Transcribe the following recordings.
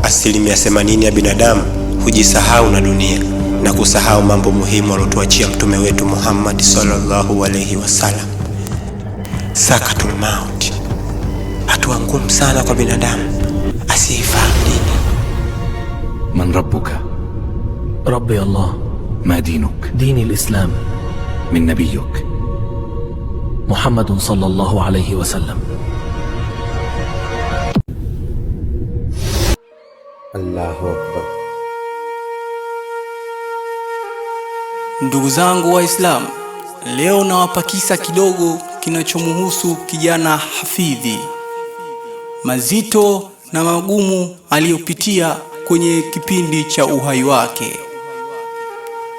80% ya binadamu hujisahau na dunia na kusahau mambo muhimu aliotuachia mtume wetu Muhammad sallallahu alaihi wasallam. Sakatul maut, hatua ngumu sana kwa binadamu asiyeifahamu dini. من ربك؟ ربي الله. ما دينك؟ ديني الإسلام. من نبيك؟ محمد صلى الله عليه وسلم. Allahu akbar. Ndugu zangu Waislamu, leo nawapa kisa kidogo kinachomuhusu kijana Hafidhi, mazito na magumu aliyopitia kwenye kipindi cha uhai wake,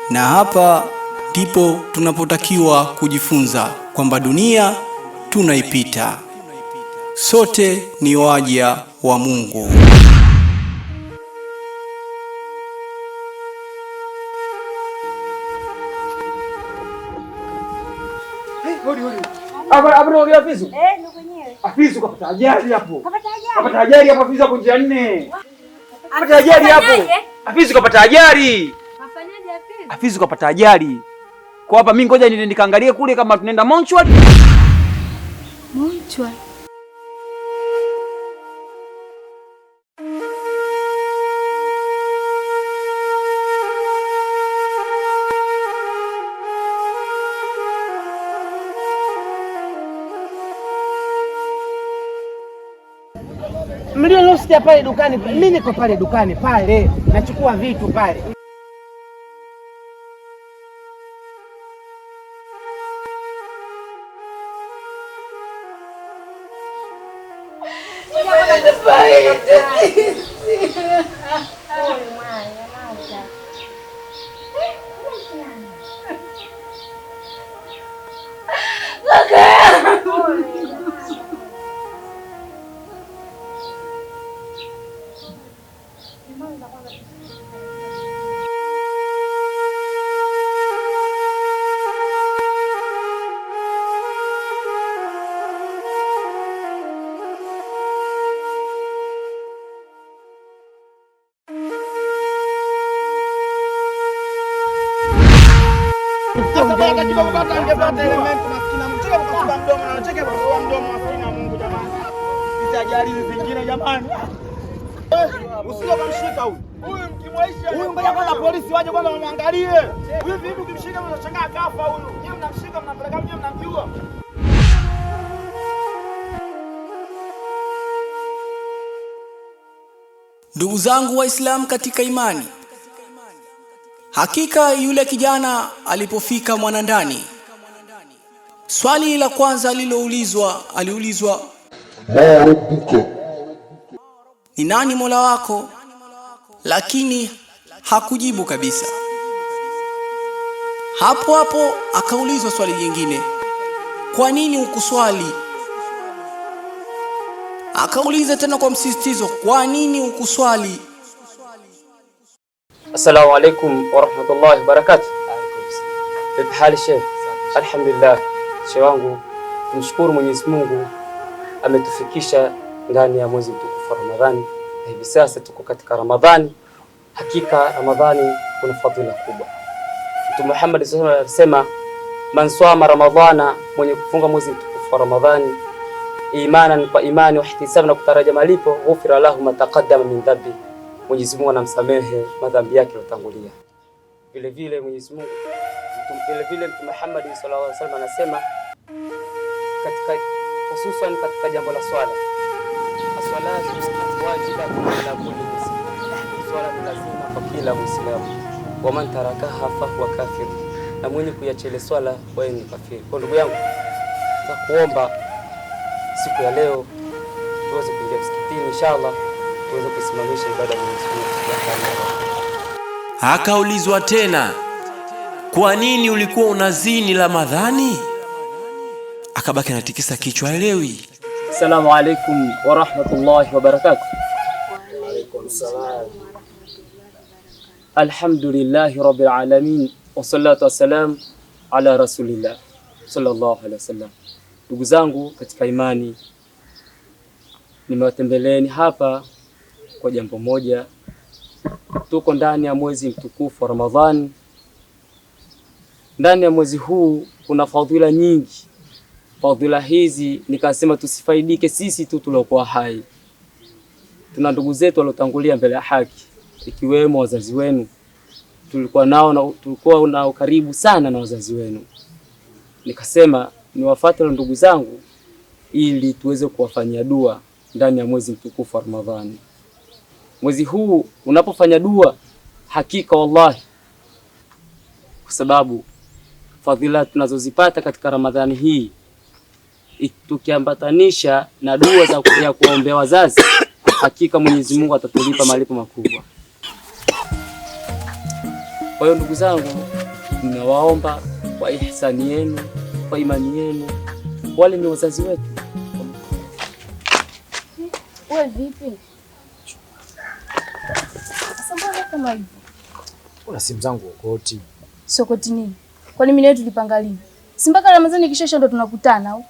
na hapa ndipo tunapotakiwa kujifunza kwamba dunia tunaipita, sote ni waja wa Mungu. Hapa hapa unaongea Afizu? Eh, ndio mwenyewe. Afizu kapata ajali hapo. Kapata ajali. Kapata ajali hapo Afizu hapo njia nne. Kapata ajali hapo. Afizu kapata ajali. Kafanyaje Afizu? Afizu kapata ajali. Kwa hapa mimi ngoja niende nikaangalie kule kama tunaenda Monchwari. Monchwari. Mlionosikia pale dukani, mimi niko pale dukani pale nachukua vitu pale. Usije kumshika huyu. Huyu mkimwaisha. Huyu ngoja kwanza polisi waje kwanza wamwangalie. Huyu vipi ukimshika unashangaa kafa huyu. Nyinyi mnamshika mnampeleka mwenyewe mnamjua. Ndugu zangu Waislamu katika imani, hakika yule kijana alipofika mwanandani, swali la kwanza aliloulizwa, aliulizwa Ma rabbuka? ni nani Mola wako? Lakini hakujibu kabisa. Hapo hapo akaulizwa swali jingine, kwa nini hukuswali? Akauliza tena kwa msisitizo, kwa nini hukuswali? Assalamu alaikum warahmatullahi wabarakatuh. Vipi hali sheikh? Alhamdulillah. Sheikh wangu, tumshukuru Mwenyezi Mungu ametufikisha ndani ya mwezi mtukufu wa Ramadhani. Na hivi sasa tuko katika Ramadhani. Hakika Ramadhani kuna fadhila kubwa. Mtume Muhammad sallallahu alaihi wasallam anasema man swama Ramadhana, mwenye kufunga mwezi mtukufu wa Ramadhani imanan, kwa imani, wa ihtisabu, na kutaraja malipo, ghufira lahu ma taqaddama min dhambi, Mwenyezi Mungu anamsamehe madhambi yake yaliyotangulia. Vile vile Mwenyezi Mungu vile vile Mtume Muhammad sallallahu alaihi wasallam anasema katika hususan katika jambo la swala, as-salatu wajibatun ala kulli muslim, swala ni lazima kwa kila Muislamu. Wa man tarakaha fahuwa kafir, na mwenye kuiacha ile swala wewe ni kafiri. Kwa ndugu yangu, nakuomba siku ya leo tuweze kuingia msikitini inshallah, tuweze kuisimamisha ibada ya Mwenyezi Mungu Subhanahu wa Ta'ala. Akaulizwa tena, kwa nini ulikuwa unazini Ramadhani? Akabaki anatikisa kichwa, haelewi. Assalamu alaikum wa rahmatullahi wa barakatuh. Alhamdulillahi rabbil alamin wassalatu wassalam ala rasulillah sallallahu alaihi wasallam. Ndugu zangu katika imani, nimewatembeleeni hapa kwa jambo moja. Tuko ndani ya mwezi mtukufu wa Ramadhani. Ndani ya mwezi huu kuna fadhila nyingi. Fadhila hizi nikasema tusifaidike sisi tu tuliokuwa hai. Tuna ndugu zetu waliotangulia mbele ya haki, ikiwemo wazazi wenu. Tulikuwa nao na tulikuwa na ukaribu sana na wazazi wenu. Nikasema niwafuate ndugu zangu ili tuweze kuwafanyia dua ndani ya mwezi mtukufu wa Ramadhani. Mwezi huu unapofanya dua, hakika wallahi, kwa sababu fadhila tunazozipata katika Ramadhani hii tukiambatanisha na dua za ya kuombea wazazi, hakika Mwenyezi Mungu atatulipa malipo makubwa. Kwa hiyo ndugu zangu, ninawaomba kwa ihsani yenu, kwa imani yenu, wale ni wazazi wetu. Wewe vipi? Sasa mbona kama hivyo? Kuna simu zangu okoti. Sokoti nini? Kwani mimi na tulipanga lini? Si mpaka Ramadhani ikishaisha ndo tunakutana au?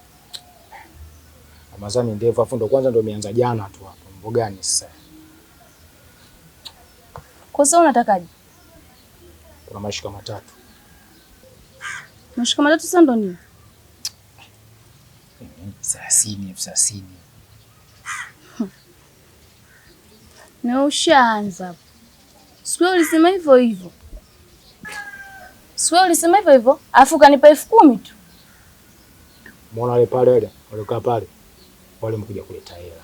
Ramadhani ndefu, afu ndo kwanza ndo imeanza jana tu hapo. Mambo gani sasa? Kwa sababu unatakaje? Kuna mashuka matatu. Mashuka matatu sasa ndo nini? 30, 30. Na ushaanza. Siku ulisema hivyo hivyo. Siku ulisema hivyo hivyo, afu kanipa 10,000 tu. Muona wale pale wale, waliokaa pale. Wale mkuja kuleta hela.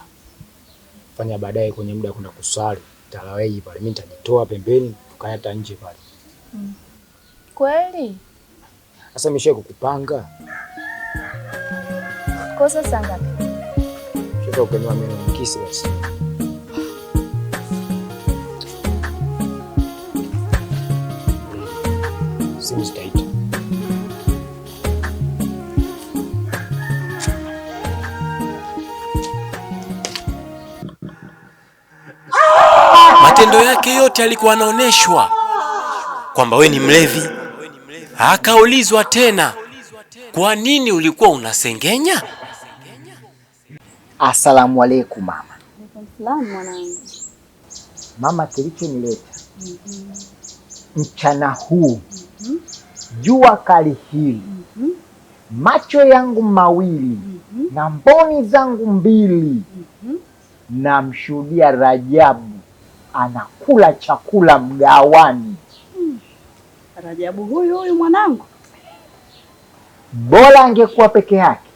Fanya baadaye kwenye muda kwenda kuswali, tarawih pale. Mimi nitajitoa pembeni, tukae hata nje pale. Kweli? Sasa mimi kukupanga. Kosa saa ngapi? Shika ukenywa mimi nikisi basi. Simu zitaita. Matendo yake yote alikuwa anaoneshwa kwamba we ni mlevi. Akaulizwa tena, kwa nini ulikuwa unasengenya? Asalamu alaykum mama. Salamu mwanangu. Mama, kilichonileta mchana huu jua kali hili, macho yangu mawili na mboni zangu mbili, namshuhudia Rajabu anakula chakula mgawani. Rajabu huyu huyu mwanangu, bora angekuwa peke yake,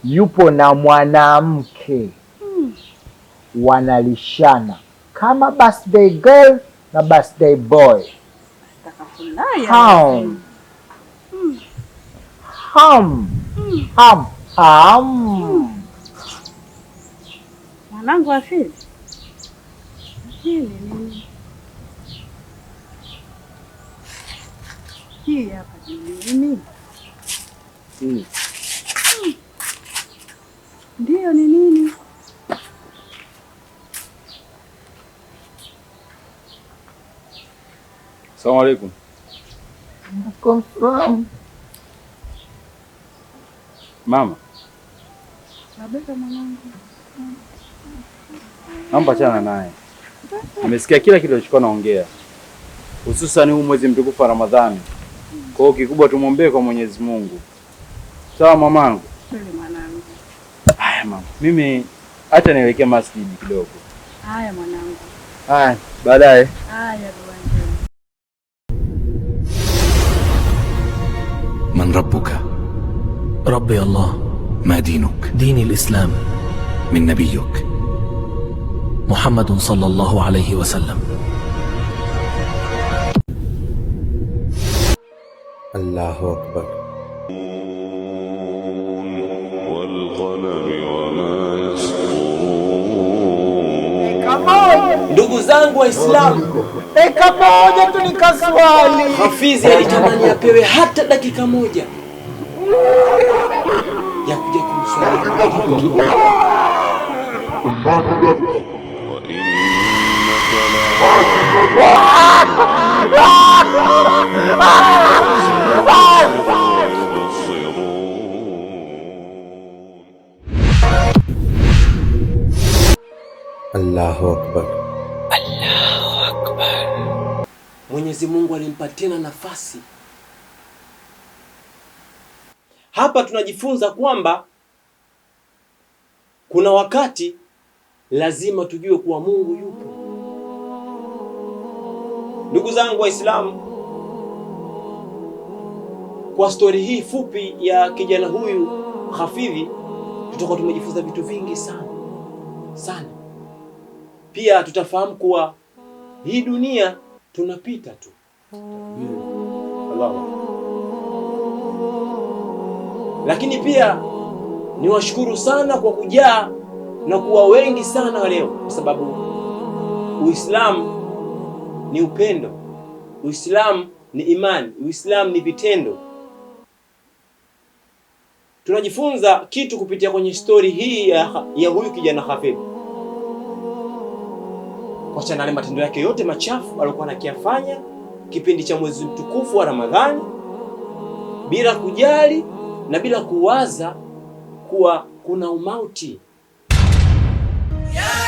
yupo na mwanamke wanalishana kama birthday girl na birthday boy. Ham. Ham. Ham. Ham. Mwanangu Afili, hii ni nini? Hii hapa ni nini? Ndiyo, ni nini? Asalamu alaykum. Confirm. Mama. Babeka mwanangu. Naomba achana naye. Nimesikia kila kitu alichokuwa naongea. Hususan huu mwezi mtukufu wa Ramadhani. Kwa hiyo kikubwa tumuombee kwa Mwenyezi Mungu. Sawa mamangu? Kweli mwanangu. Haya mama. Mimi acha nielekee masjidi kidogo. Haya mwanangu. Haya, baadaye. Haya dua njema. من ربك؟ ربي الله. ما دينك؟ ديني الإسلام. من نبيك؟ محمد صلى الله عليه وسلم. الله أكبر. والقلم وما يسطرون. Ndugu zangu Waislamu, Dakika moja tu nikaswali. Hafizi alitamani apewe hata dakika moja ya kuja kumswalia. وإنك لعلى Allahu Akbar. Allahu Akbar. Mwenyezi Mungu alimpa tena nafasi. Hapa tunajifunza kwamba kuna wakati lazima tujue kuwa Mungu yupo. Ndugu zangu Waislamu, kwa stori hii fupi ya kijana huyu Hafidhi, tutakuwa tumejifunza vitu vingi sana sana. Pia tutafahamu kuwa hii dunia tunapita tu. Allahu. Lakini pia niwashukuru sana kwa kujaa na kuwa wengi sana leo, kwa sababu Uislamu ni upendo, Uislamu ni imani, Uislamu ni vitendo. Tunajifunza kitu kupitia kwenye stori hii ya huyu kijana Hafidh. Kuachana na matendo yake yote machafu alikuwa anakiyafanya kipindi cha mwezi mtukufu wa Ramadhani, bila kujali na bila kuwaza kuwa kuna umauti. Ya